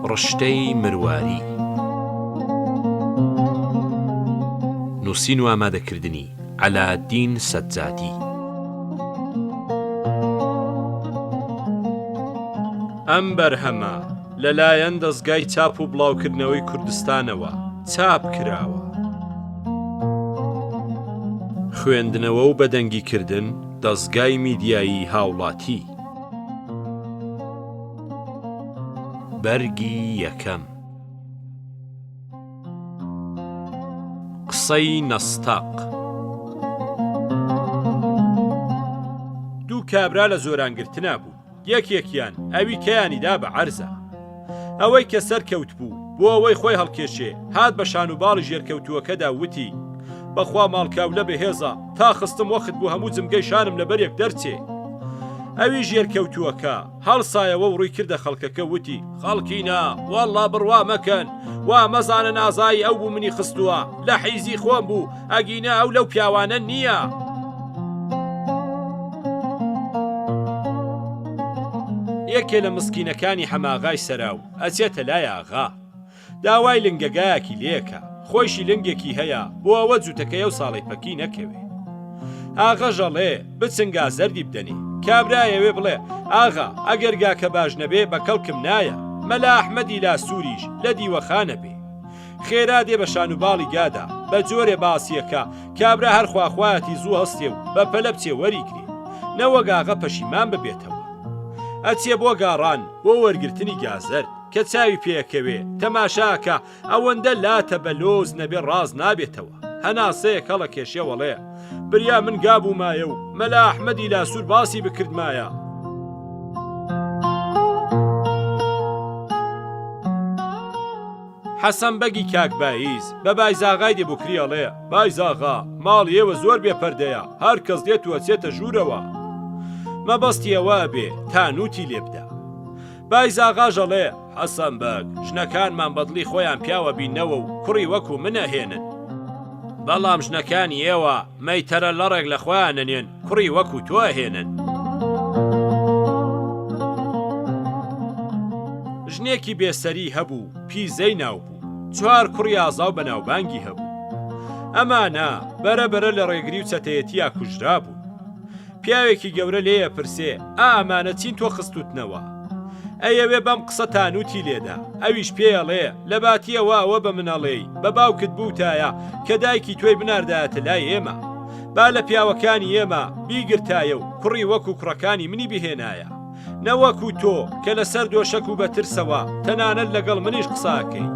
ڕشتەی مرواری نووسین و ئامادەکردنی عەلادین سەجادی ئەم بەرهەمە لەلایەن دەزگای چاپ و بڵاوکردنەوەی کوردستانەوە چاپ کراوە. خوێندنەوە و بەدەنگیکردن دەزگای میدیایی هاوڵاتی. بەرگی یەکەم. قسەی نەستەق. دوو کابرا لە زۆرانگرتنا بوون. یەکێکیان ئەوی کەیانی دا بە عەرزا. ئەوەی کە سەرکەوتبوو، بۆ ئەوەی خۆی هەڵکێشێ، هات بە شان و باڵی ژێرکەوتووەکەدا و وتی، بە خوا ماڵکاولە بەهێزە، تا خستم وەخت بوو هەموو جمگەی شانم لە بەرێک دەرچێ. ئەوی ژێرکەوتووەکە، هەڵسایەوە و ڕووی کردە خەڵکەکە وتی، خەڵکینە، وەڵڵا بڕوا مەکەن، وا مەزانن ئازایی ئەو بوو منی خستووە، لە حیزی خۆم بوو، ئەگینا ئەو لەو پیاوانە نییە. یەکێ لە مسکینەکانی حەماغای سەراو ئەچێتە لای ئاغا. داوای لنگە گایەکی لێکا، خۆیشی لنگێکی هەیە بۆ ئەوە جووتەکەی ئەو ساڵەی پەکی نەکەوێ. ئاغەش ئەڵێ، بچن گا زەردی بدەنێ. کابرا ئەیەوێ بڵێ، ئاغا، ئەگەر گاکە باش نەبێ بە کەڵکم نایە. مەلا ئەحمەدی لاسووریش لە دیوەخان ئەبێ. خێرا دێ بە شان و باڵی گادا، بە جۆرێ باسیەکە، کابرا هەر خواخوایەتی زوو هەستێ و بە پەلە بچێ وەریگرێ. نەوەک ئاغە پەشیمان ببێتەوە. ئەچێ بۆ گاڕان، بۆ وەرگرتنی گازەرد. کە چاوی پێ ئەکەوێ، تەماشا ئەکا، ئەوەندە لاتە بە لۆز نەبێ ڕاست نابێتەوە. هەناسەیەک هەڵەکێشێ و ئەڵێ، بریا من گا بوومایە و مەلا ئەحمەدی لاسوور باسی بکردمایە. حەسەن بەگی کاک بایز، بە بایزاغای دێبوکری ئەڵێ، بایزاغا، ماڵی ئێوە زۆر بێ پەردەیە، هەر کەس دێت و ئەچێتە ژوورەوە. مەبەستی ئەوە ئەبێ تا نووتی لێ بدا. بایزاغاش ئەڵێ، حەسەن بەگ، ژنەکانمان بە دڵی خۆیان پیاو ئەبیننەوە و کوڕی وەکوو من ئەهێنن. بەڵام ژنەکانی ئێوە مەیتەرە لەڕێک لە خۆیان ئەنێن، کوڕی وەکوو تۆ ئەهێنن. ژنێکی بێ سەری هەبوو، پیزەی ناو بوو. چوار کوڕی ئازا و بەناوبانگی هەبوو. ئەمانە، بەرە بەرە لە ڕێگری و چەتەیەتییا کوژرابوون. پیاوێکی گەورە لێی ئەپرسێ، ئا ئەمانە چین تۆ خستوتنەوە؟ ئەیەوێ بەم قسە تانوتی لێدا، ئەویش پێی ئەڵێ، لەباتی ئەوە ئەوە بە من ئەڵێی، بە باوکت بوتایە کە دایکی تۆی بناردایەتە لای ئێمە. با لە پیاوەکانی ئێمە بیگرتایە و کوڕی وەکو کوڕەکانی منی بهێنایە. نەوەکو تۆ کە لەسەر دۆشەک و بە ترسەوە تەنانەت لەگەڵ منیش قسە ئەکەی.